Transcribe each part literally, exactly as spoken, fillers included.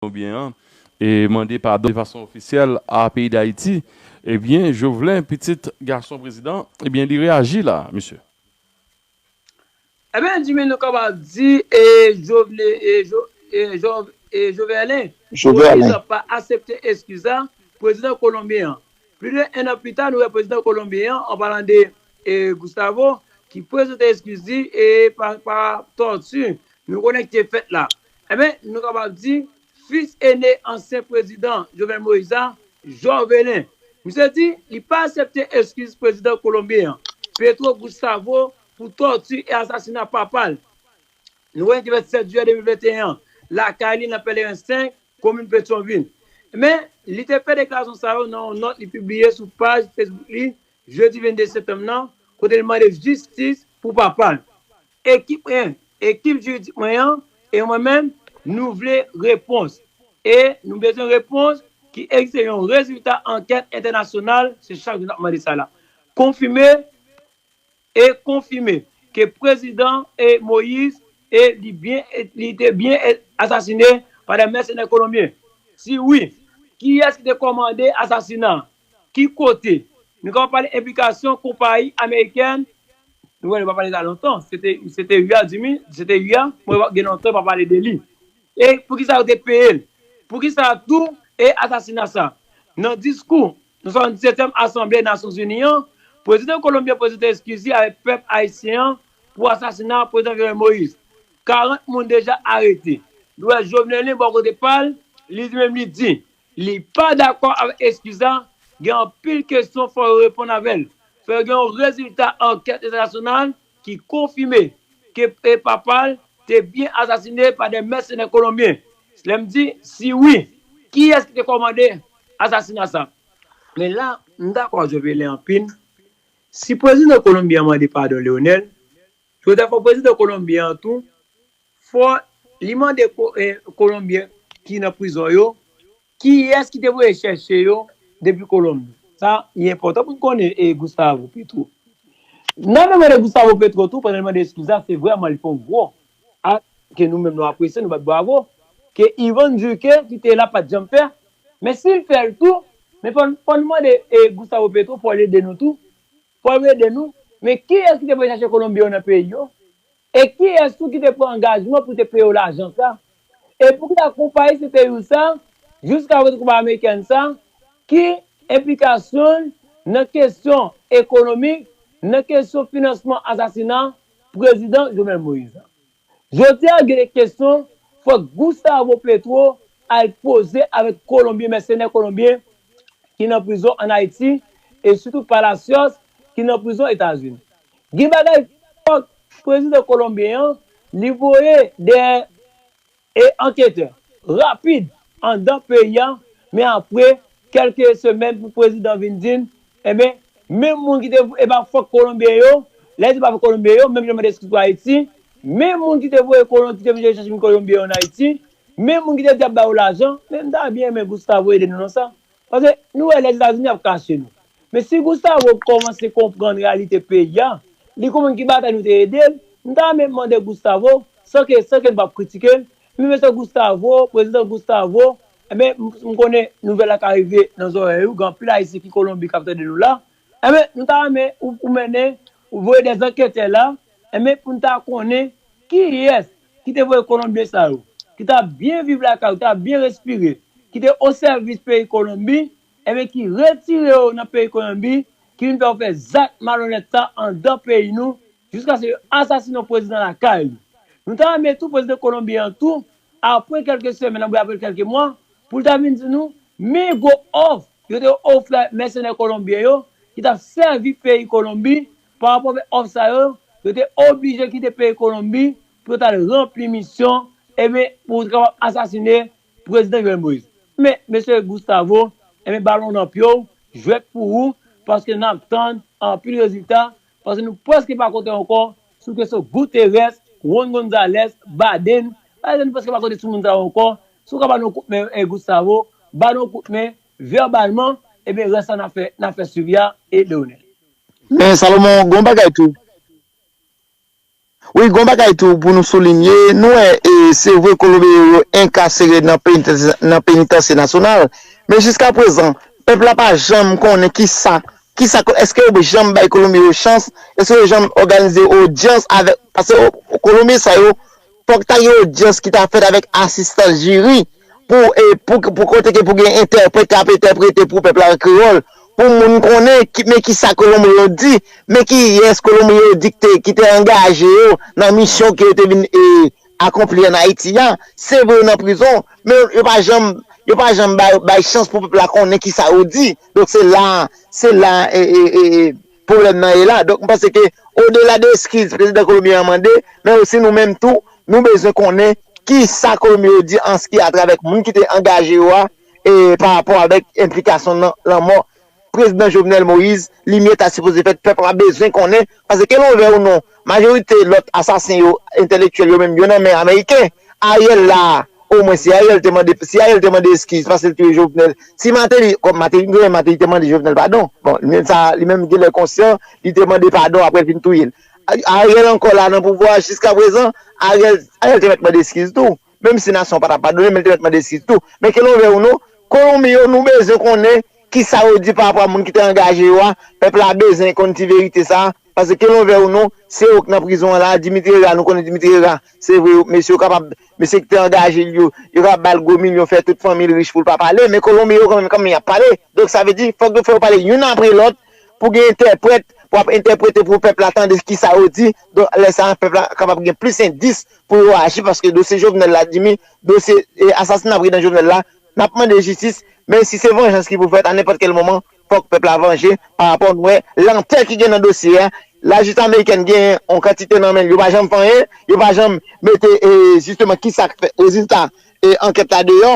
Kolonbyen an e mande padon de fason ofisyèl a peyi Dayiti, ebyen, Jovelin, pitit gason prezidan, ebyen, li reyaji la, mesye. Ebyen, Jimmy, nou kapab di, e, Jovenel, e, Jo- e, Jo- e, Jovelin Moïse pa aksepte eskiz la, prezidan kolonbyen an. Plis de en an pita, nou wè prezidan kolonbyen an, an palan de e, Gustavo, ki prezante eskiz li e pa, pa tòti nou konnen ki te fèt la. Ebyen, nou kapab di, fis ene ansyen prezidan Jovenel Moïse la, Jovelin. Misye di li pa aksepte eskiz prezidan kolonbyen an, Petro Gustavo, pou tòti e asasina papa l. Nou wè ki fèt sèt jiyè de mil venteyen an, lakay li nan Pèleren senk, komin Petyonvil. Men, li te fè deklarasyon sa yo nan yon nòt li pibliye sou paj Facebook li jedi vennde septanm nan, kote li mande jistis pou papa l. Ekip mwen, ekip jiridik mwen an e mwen menm, nou vle repons. E nou bezwen repons ki egzije yon rezilta ankèt entènasyonal, se chak jou n ap mande sa la. Konfime e konfime ke prezidan e Moïse e li byen, e li te byen e asasine pa de mèsenè kolonbyen. Si wi, kiyès ki te kòmande asasina? Ki kote? Nou kapab pale enplikasyon konpayi amerikèn. Nou wè, nou pa pale sa lontan. Se te, se te Ria, Jimmy, se te Ria. Mwen gen lontan pa pale de li. E poukisa yo te peye l? Poukisa tou e asasina sa? Nan diskou nan swasanndisetyèm Asanble Nasyonzini an, prezidan kolonbyen prezante eskiz li avèk pèp ayisyen an pou asasina prezidan Jovenel Moïse. Karant moun deja arete. Nou wè Jovenel li bò kote pa l, li di menm li di li pa dakò avèk eskiz la, gen anpil kesyon fò yo reponn avè l. Fò yo gen yon rezilta ankèt entènasyonal ki konfime ke e papa l te byen asasine pa de mèsenè kolonbyen. Lè m di si wi, kiyès ki te kòmande asasina sa? Men la, m dakò ak Jovelin anpil. Si prezidan kolonbyen an mande padon Leonel, jodi a fò prezidan kolonbyen an tou, fò li mande ko- e, kolonbyen ki nan prizon yo, kiyès ki te voye chèche yo depi Kolonbi. Sa, li enpòtan pou n konnen e Gustavo Petro. Nan menm de Gustavo Petro tou, pandan l mande eskiz la, se vrèman li fè yon gwo ak ke nou menm nou apresye, nou bat bravo, ke Ivan Duque ki te la pa t janm fè. Men si l fè l tou, men fò, fò nou mande e Gustavo Petro, fò l ede nou tou. Fò l ede nou. Men kiyès ki te voye chache Kolonbyen yo nan peyi yo? E kiyès tou ki te pran angajman pou te peye yo lajan sa? E poukisa konpayi C P U sa, jiska konpayi amerikèn sa, ki enplikasyon l nan kesyon ekonomik, nan kesyon finansman asasina prezidan Jovenel Moïse la? Jodi a, gen de kesyon fòk Gustavo Petro al poze avèk Kolonbyen, mèsenè kolonbyen ki nan prizon ann Ayiti, e sitou Palacios ki nan prizon Etazini. Gen bagay fòk prezidan kolonbyen an, li voye de e anketè rapid anndan peyi a, men apre kèlke semèn pou prezidan vin di n, enben, menm moun ki te, e pa fòk Kolonbyen yo, lè di pa fòk Kolonbyen yo, menm jan mande eskiz pou Ayiti, menm moun ki te voye kolon, ki te vin chèche moun Kolonbyen yo ann Ayiti, menm moun ki te di ap ba yo lajan, men m ta byen renmen Gustavo ede nou nan sa. Paske nou wè Lèzetazini ap kache nou. Men si Gustavo kòmanse konprann reyalite peyi a, li konprann ki batay nou te ede l, m ta renmen mande Gustavo, san ke, san ke n p ap kritike l, men mesye Gustavo, prezidan Gustavo, enben, m, m konnen nouvèl la ka rive nan zòrèy ou, gen anpil Ayisyen ki Kolonbi k ap tande nou la, enben, nou ta renmen ou, ou mennen, ou voye dè anketè la, enben, pou n ta konnen kiyès ki te voye Kolonbyen sa yo, ki t ap byen viv lakay yo, t ap byen respire, ki te o sèvis peyi Kolonbi, enben, ki retire yo nan peyi Kolonbi, ki vin fè yo fè zak malonèt sa anndan peyi nou, jiskaske yo asasinen yon prezidan lakay li. Nou ta renmen tou prezidan kolonbyen an tou, apre kèlke semèn, apre kèlke mwa, pou l ta vin di nou, men gwo òf yo te ofè mèsenè kolonbyen yo, ki t ap sèvi peyi Kolonbi, pa rapò avèk òf sa yo, yo te oblije kite peyi Kolonbi pou yo t al ranpli misyon, enben, pou yo te kapab asasinen prezidan Jovenel Moïse. Men, mesye Gustavo, enben, balon nan pye w, jwèt pou ou, paske n ap tann anpil rezilta, paske nou prèske pa konte ankò sou kesyon Guterres, Juan Gonzalez, Biden, Biden nou prèske pa konte sou moun sa yo ankò. Si w ka ba nou kout men, e, Gustavo, ba nou kout men vèbalman, ebyen, rès la n ap fè, n ap fè swivi a, e Leonel. Men Salomon, gen yon bagay tou. Wi, gon bagay tou pou nou soulinye, nou wè, e, se vre Kolonbyen yo enkasere nan penitansye, nan penitansye nasyonal, men jiska prezan, pèp la pa janm konnen kisa, kisa, èske yo janm bay Kolonbyen yo chans, èske yo janm òganize odyans avèk, paske o- Kolonbyen sa yo, fòk ta gen odyans ki ta fèt avèk asistans jiri, pou, e, pou, pou kote ke pou gen entèprèt k ap entèprete pou pèp la an kreyòl, pou moun konnen ki, men kisa Kolonbyen yo di, men kiyès Kolonbyen yo di ki te, ki te angaje yo nan misyon ke yo te vin, e, akonpli ann Ayiti a. Se vre yo nan prizon, men yo pa janm, yo pa janm bay, bay chans pou pèp la konnen kisa yo di. Donk se la, se la, e, e, e, e, pwoblèm nan ye la. Donk m panse ke odela de eskiz prezidan Kolonbyen an mande, men osi nou menm tou, nou bezwen konnen kisa Kolonbyen yo di an se ki atravè moun ki te angaje yo a, e, pa rapò avèk enplikasyon nan lanmò prezidan Jovenel Moïse, limyè ta sipoze fèt, pèp la bezwen konnen, paske ke l ouvè ou non, majorite lòt asasen yo, entèlektyèl yo menm, yo nan men ameriken. Ariel la, omwen si Ariel te mande, si Ariel te mande eskiz paske l touye Jovenel, si Martelly, kòm Martelly, nou konnen Martelly te mande Jovenel padon. Bon, li menm sa, li menm genlè konsyan, li te mande padon apre l fin touye l. Ariel ankò la nan pouvwa a jiska prezan, Ariel, Ariel te mèt mande eskiz tou. Menm si nasyon an pa t ap padone, men l te mèt mande eskiz tou. Men ke l ouvè ou non, Kolonbyen yo, nou bezwen konnen kisa yo di pa rapò a moun ki te angaje yo a. Pèp la bezwen konn ti verite sa a. Paske ke l ouvè ou non, se yo k nan prizon an la. Dimitri Herrard, nou konnen Dimitri Herrard, se vre, mesye yo kapab, mesye ki te angaje l yo, yo kapab ba l gwo milyon, fè tout fanmi l rich pou l pa pale, men Kolonbyen yo kanmenm, kanmenm y ap pale. Donk sa vle di, fòk yo fè yo pale youn apre lòt, pou gen entèprèt, pou ap entèprete pou pèp la tande kisa yo di. Donk lè sa a, pèp la kapab gen plis endis pou yo aji, paske dosye Jovenel la, Jimmy, dosye, e, asasina prezidan Jovenel la, n ap mande jistis, men si se vanjans ki pou fèt a nenpòt kèl moman, fòk pèp la vanje pa rapò nou wè lantè ki gen nan dosye a. Lajistis amerikèn gen yon kantite nan men l, yo pa janm fè anyen, yo pa janm mete, e, jisteman kisa k fè rezilta, e, ankèt la deyò.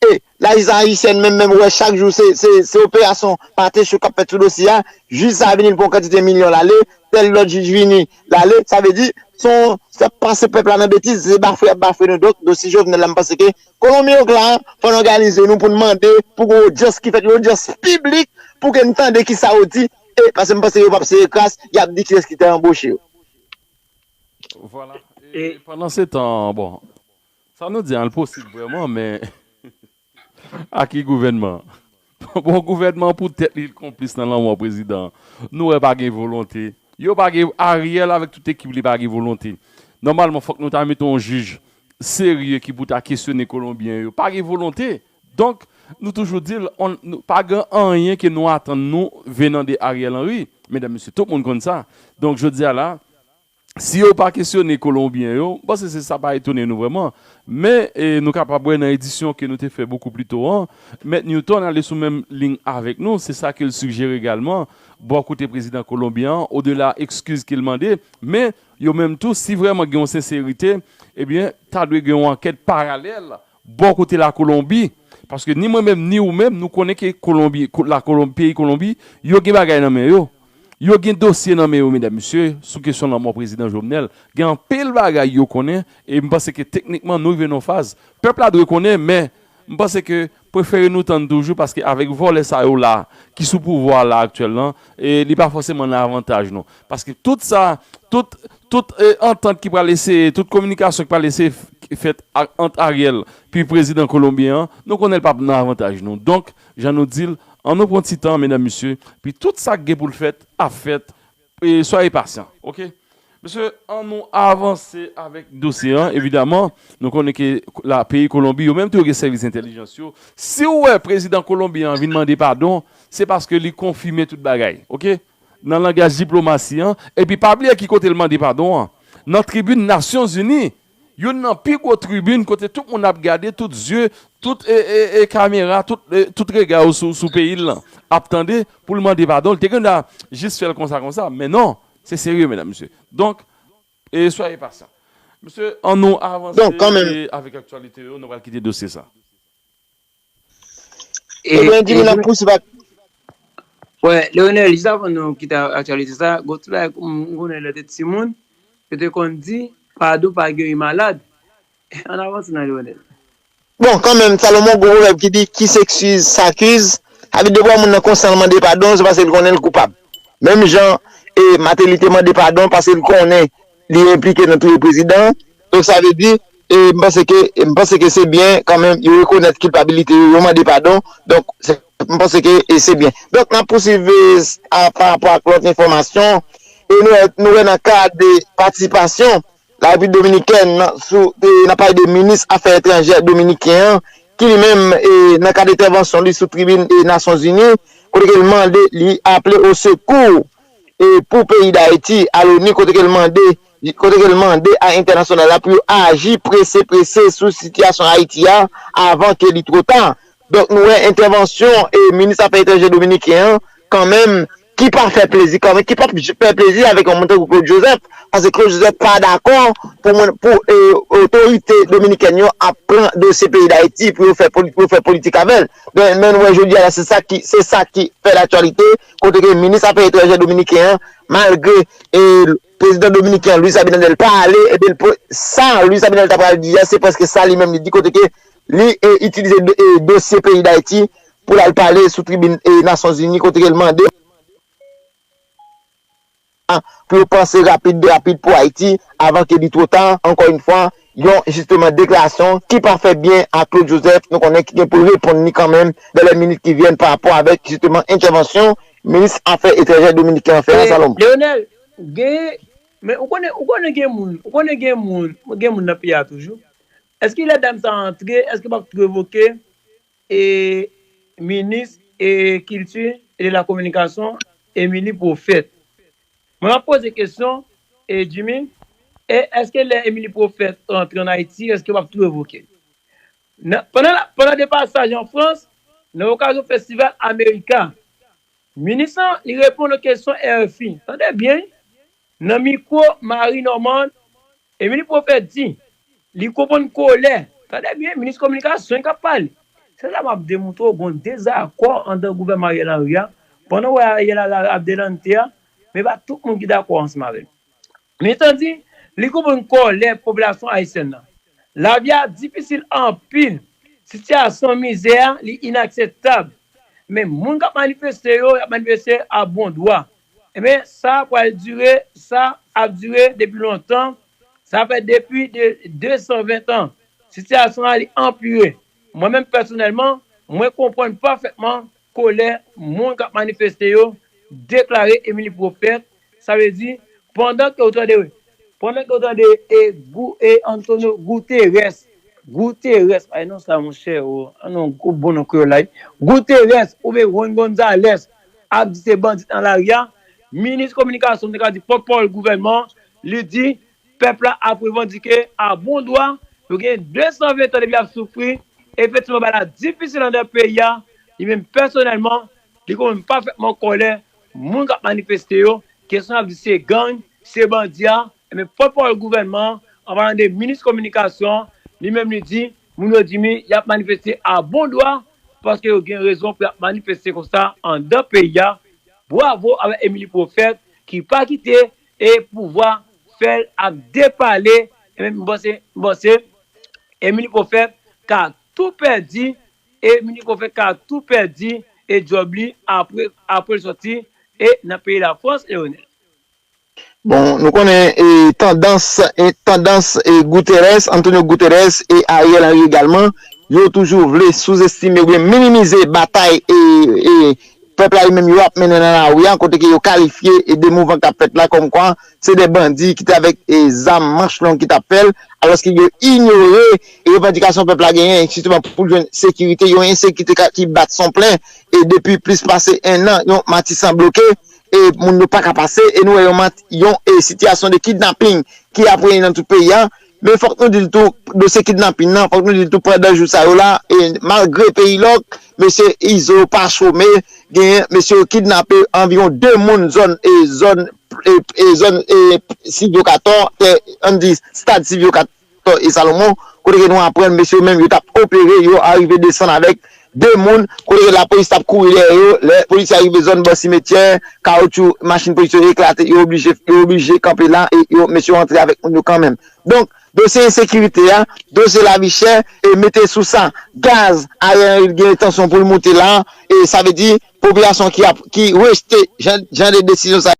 E lajistis ayisyèn menm, menm wè chak jou se, se, se operasyon pa tècho k ap fèt sou dosye a. Jij sa a vini, l pran yon kantite milyon, l ale, tèl lòt jij vini, l ale. Sa vle di, se yon, se ap pase pèp la nan betiz, se bafwe y ap bafwe nou. Donk, dosye Jovenel la, m panse ke Kolonbyen yo k la, fò n òganize nou pou n mande pou gen odyans ki fèt, yon odyans piblik, pou ke n tande kisa yo di, e paske m panse yo p ap sere kras, y ap di kiyès ki te anboche yo. Vwala. E pandan se tan, bon, sa nou di an, l posib vrèman, men a ki gouvènman? Bon, gouvènman pou tèt li, l konplis nan lanmò prezidan an. Nou wè pa gen volonte. Yo pa gen, Ariel avèk tout ekip li pa gen volonte. Nòmalman, fòk nou ta mete yon jij serye ki pou ta kesyone Kolonbyen yo. Pa gen volonte. Donk, nou toujou di l, on, nou, pa gen anyen ke nou atann nou venan de Ariel Henry. Medam, mesye, tout moun konn sa. Donk, jodi a la, si yo pa kesyone Kolonbyen yo, m panse se sa pa etone nou vrèman. Men, e, nou kapab wè nan edisyon ke nou te fè bokou pli to an, Mèt Newton ale sou menm liy avèk nou, se sa ke l sijere egalman, bò kote prezidan kolonbyen an, odela ekskiz ke l mande, men yo menm tou, si vrèman gen yon senserite, ebyen, ta dwe gen yon ankèt paralèl bò kote Lakolonbi, paske ni mwen menm, ni ou menm, nou konnen ke Kolonbi, ko- Lakolonbi, peyi Kolonbi, yo gen bagay nan men yo. Yo gen dosye nan men yo, medam, mesye, sou kesyon lanmò prezidan Jovenel. Gen anpil bagay yo konnen, e m panse ke teknikman nou rive nan yon faz. Pèp la dwe konnen, men m panse ke prefere nou tann toujou, paske avèk vòlè sa yo la, ki sou pouvwa la aktyèl lan, e li pa fòseman nan avantaj nou. Paske tout sa, tout, tout e, antant ki pral eseye, tout kominikasyon ki pral eseye f- fèt a- ant Ariel, pi prezidan kolonbyen an, nou konnen l p ap nan avantaj nou. Donk, jan nou di l, ann nou pran ti tan, medam, mesye, pi tout sa k gen pou l fèt, ap fèt, e, soyez patient, oke? Mesye, ann nou avanse avèk dosye an, evidaman, nou konnen ke la, peyi Kolonbi, yo menm tou yo gen sèvis entèlijans yo. Si w wè prezidan kolonbyen an vin mande padon, se paske li konfime tout bagay, oke? Nan langaj diplomasi an, epi pa bliye ki kote l mande padon an. Nan tribin Nasyonzini, youn nan pi gwo tribin kote tout moun ap gade, tout zye, tout e, e, e kamera, tout, e, tout rega yo sou, sou peyi l lan ap tande pou l mande padon. Li te gen dwa jis fè l konsa, konsa, men non, se serye, medam, mesye. Donk, e, soyez patient. Mesye, ann nou avanse e, avèk aktyalite yo, nou pral kite dosye sa. Ebyen, Jimmy, n ap pouswiv ak. Wè, Leonel, jis avan nou kite aktyalite sa, gon ti bagay m konnen lè te timoun, yo te konn di, padon pa geri malad. Ann avanse non, Leonel. Bon, kanmenm, Salomon, gon pwovèb ki di, qui s'excuse s'accuse. Sa vle di, depi w wè moun nan konsyan l mande padon, se paske l konnen l koupab. Menm jan e Martelly te mande padon, paske l konnen li enplike nan touye prezidan. Donk, sa vle di, e, m panse ke, m panse ke se byen kanmenm, yo rekonèt kilpabilite yo, yo mande padon. Donk, se, m panse ke, e, se byen. Donk, n ap pouswiv, e, a, pa rapò ak lòt enfòmasyon. E nou, nou wè nan kad de patisipasyon Larepiblik Dominikèn nan, sou, e, n ap pale de minis afè etranjè dominiken an, ki li menm, e, nan kad entèvansyon li sou tribin, e, Nasyonzini, kote ke l mande, li aple o sekou, e, pou peyi Dayiti, a loni, kote ke l mande, kote ke l mande a entènasyonal la pou yo aji prese, prese sou sitiyasyon Ayiti a avan ke li twò ta. Donk, nou wè entèvansyon, e, minis afè etranjè dominiken an, kanmenm, ki pa fè plezi, kanmenm, ki p ap j-, fè plezi avèk yon moun tankou Claude Joseph, paske Claude Joseph pa dakò pou moun, pou, e, otorite dominikèn yo ap pran dosye peyi Dayiti pou yo fè poli-, pou yo fè politik avè l. Men, men nou wè jodi a la, se sa ki, se sa ki fè laktyalite, kote ke minis afè etranjè dominiken an, malgre, e, prezidan dominiken an, Luis Abinader, pa ale, ebyen, l po-, sa Luis Abinader ta pral di a, se prèske sa li menm li di, kote ke li, e, itilize do-, e, dosye peyi Dayiti pou l al pale sou tribin, e, Nasyonzini, kote ke l mande pou yo panse rapid, rapid pou Ayiti, avan ke li twò ta, ankò yon fwa, yon, jisteman, deklarasyon ki pa fè byen a Claude Joseph, nou konnen ki gen pou reponn li kanmenm, dans les minutes qui viennent, pa rapò avèk, jisteman, entèvansyon minis afè etranjè dominiken an fè a, Salomon. Leonel, gen, men ou konnen, ou konnen gen moun, ou konnen gen moun, gen moun nan peyi a toujou. Èske lè dam sa antre, èske l p ap revoke, e, minis, e, kilti e de la kominikasyon, Emily Prophète? Mwen ap poze kesyon, e, Jimmy, e èske lè Emily Prophète rantre ann Ayiti, èske w ap tou revoke l? Nan, pandan, pandan de pasaj an Frans, nan okazyon festival Amerika, minis lan, li reponn yon kesyon R F I. Tande byen, wi. Nan mikwo Marie Normand, Emily Prophète di, li konprann kolè. Tande byen, minis kominikasyon k ap pale. Se la m ap demontre w gen yon dezakò anndan gouvènman Ariel Henry a. Pandan w wè Ariel Henry ap delante a, men pa tout moun ki dakò ansanm avè l. Minis lan di, li konprann kòlè popilasyon ayisyèn nan. Lavi a difisil anpil. Sitiyasyon mizè a, li inakseptab. Men moun k ap manifeste yo, y ap manifeste a bon dwa. Ebyen, sa pral dire, sa ap dire depi lontan. Sa fè depi de, de san ven an. Sitiyasyon an, li anpire. Mwen menm pèsonèlman, mwen konprann pafètman kolè moun k ap manifeste yo, deklare Emily Prophète. Sa vle di, pandan ke w tande, pandan ke w tande, e, Gou-, e, Antonio Guterres, Guterres, ay non sa, monchè, o, an non gwo bon non kreyòl la, wi. Guterres oubyen Juan Gonzalez ap di se bandi nan lari a, minis kominikasyon, m te ka di pòtpawòl gouvènman, li di pèp la ap revandike a bon dwa, yo gen de san ven tan depi y ap soufri, efektivman, bagay la difisil anndan peyi a, li menm pèsonèlman, li konprann pafètman kòlè moun k ap manifeste yo, kesyon y ap di se gang, se bandi a, ebyen, pòtpawòl gouvènman an, an palan de minis kominikasyon, li menm li di, moun yo di mi, y ap manifeste a bon dwa, paske yo gen rezon pou y ap manifeste konsa anndan peyi a. Bwavo avèk Emily Prophète ki pa kite e pouvwa fè l ap depale. E menm m panse, m panse Emily Prophète ka tou pèdi, Emily Prophète ka tou pèdi e djòb li apre, apre l sòti e nan peyi Lafrans, Leonel. Bon, nou konnen, e, tandans, e, tandans, e, Guterres, Antonio Guterres e Ariel Henry egalman, yo toujou vle souzestime oubyen minimize batay, e, e, pèp la li menm yo ap mennen nan lari a, kote ke yo kalifye, e, de mouvman k ap fèt la kòmkwa se de bandi ki te avèk, e, zam manch long ki t ap fè l, alòske yo inyore, e, revandikasyon pèp la genyen, jisteman pou l jwenn sekirite, yon ensekirite ka, ki bat son plen, e, depi plis pase en an, yon Matisan bloke, e moun yo pa ka pase, e nou wè yon, yon, e, sitiyasyon de kidnaping ki ap reye nan tout peyi a. Men fòk nou di l tou, dosye kidnaping nan, fòk nou di l tou, pandan jou sa yo la, e malgre peyi lòk, mesye Izo pa chome, genyen mesye yo kidnape anviwon de moun zòn, e zòn, e, e zòn, e Sylvio Cator, tè, ann di, stad Sylvio Cator e Salomon, kote ke nou aprann mesye yo menm yo t ap opere, yo arive desann avèk de moun, kote ke lapolis t ap kouri dèyè yo, lè polisye a rive zòn bò simetyè, kawoutchou machin polisye yo eklate, yo oblije, yo oblije kanpe la, e yo, mesye yo antre avèk moun yo kanmenm. Donk, dosye ensekirite a, dosye lavi chè, e mete sou sa, gaz, Ariel Henry gen entansyon pou l moute la, e sa vle di, popilasyon ki ap, ki rejte jan, jan de desizyon sa